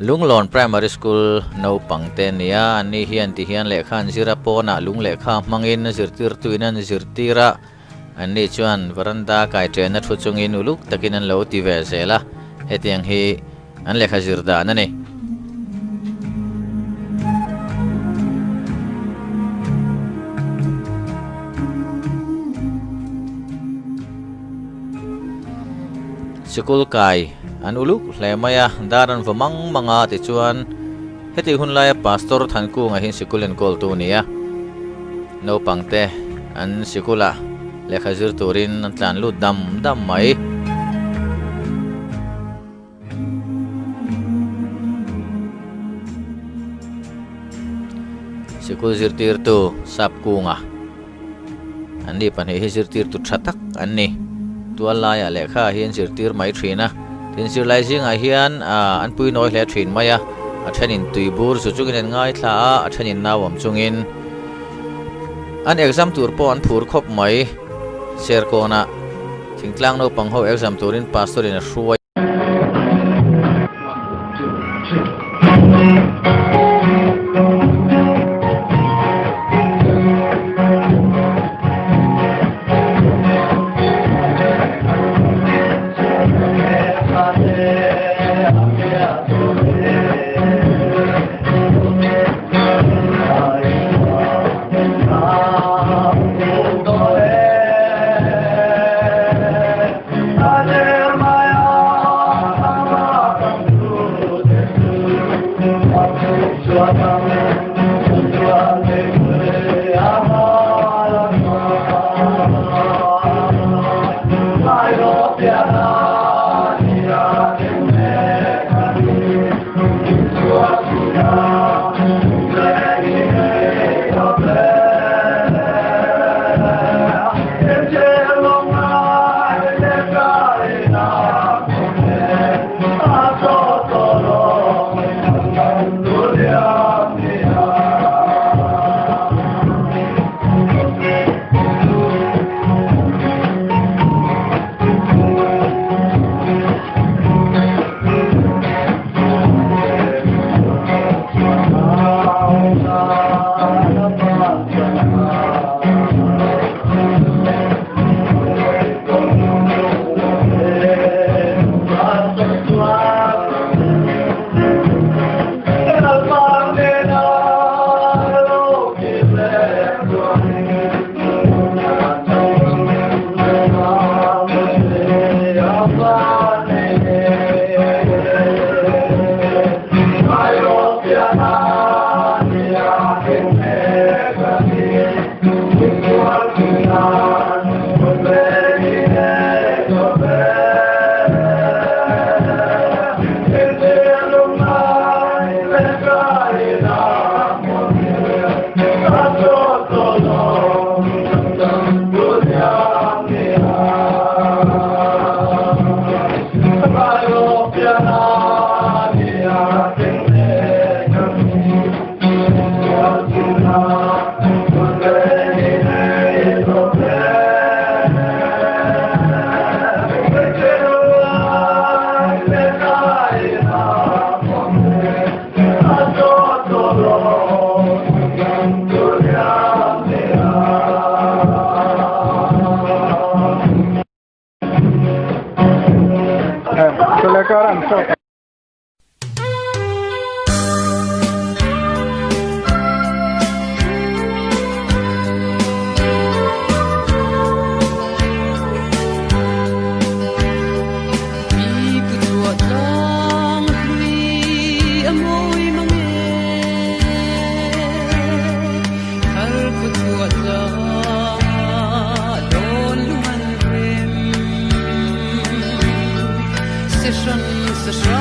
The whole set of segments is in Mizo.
Lunglawn Primary School naupang te a ni a, anni hian ti hian lehkha an zir a, pawnah lung lehkha hmangin zirtirtuin an zirtir a, anni chuan veranda kai ṭenna thu chungin uluk takin an lo ti ve zel a, hetiang hi an lehkha zir dan a ni. Sikul kai an uluk hle mai a, dar an va mang mang a tichuan hetih hun laia Pastor Thankunga hi sikul enkawltu a ni a. Naupang te an sikulah lehkha zir turin an tlan lut dam dam mai. Sikul zirtirtu sap kunga an ni pahnih hi zirtirtu tha tak an ni. Tual laiah lehkha hi an zirtir mai thin a, tin zirlai zingah hian an pui nawi hle thin mai a, a thenin tui bur zu chungin an ngaithla a, a thenin nau awm chungin an exam tur pawh an phur khawp mai. Serkawnah thingtlang naupang ho exam turin pastor in a hruai. Se hran se hran.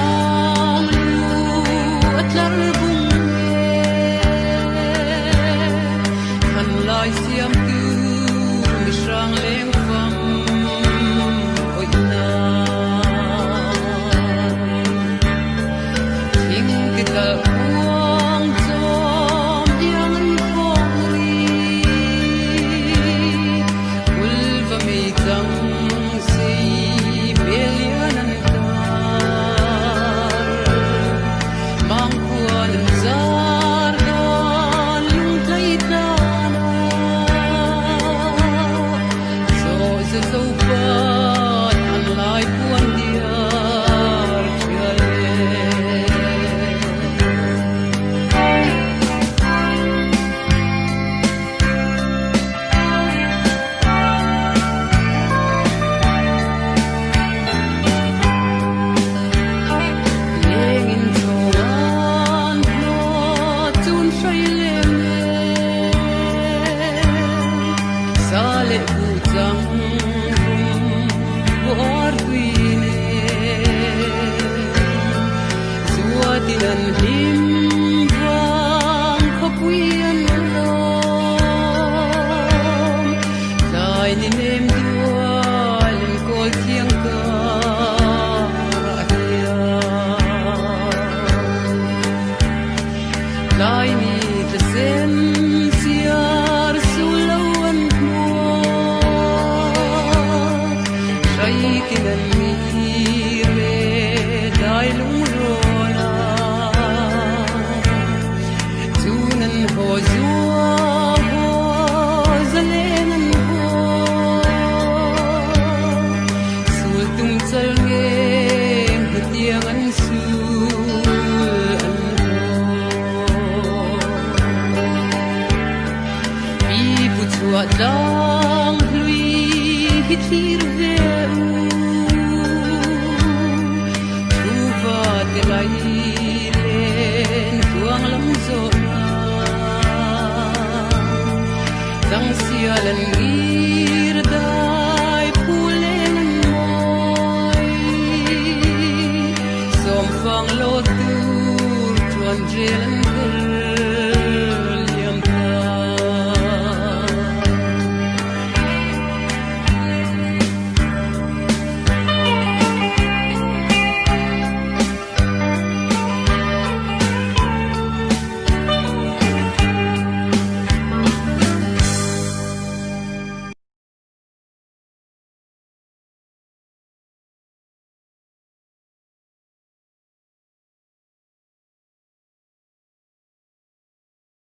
Tlang hlui hi thlir ve u.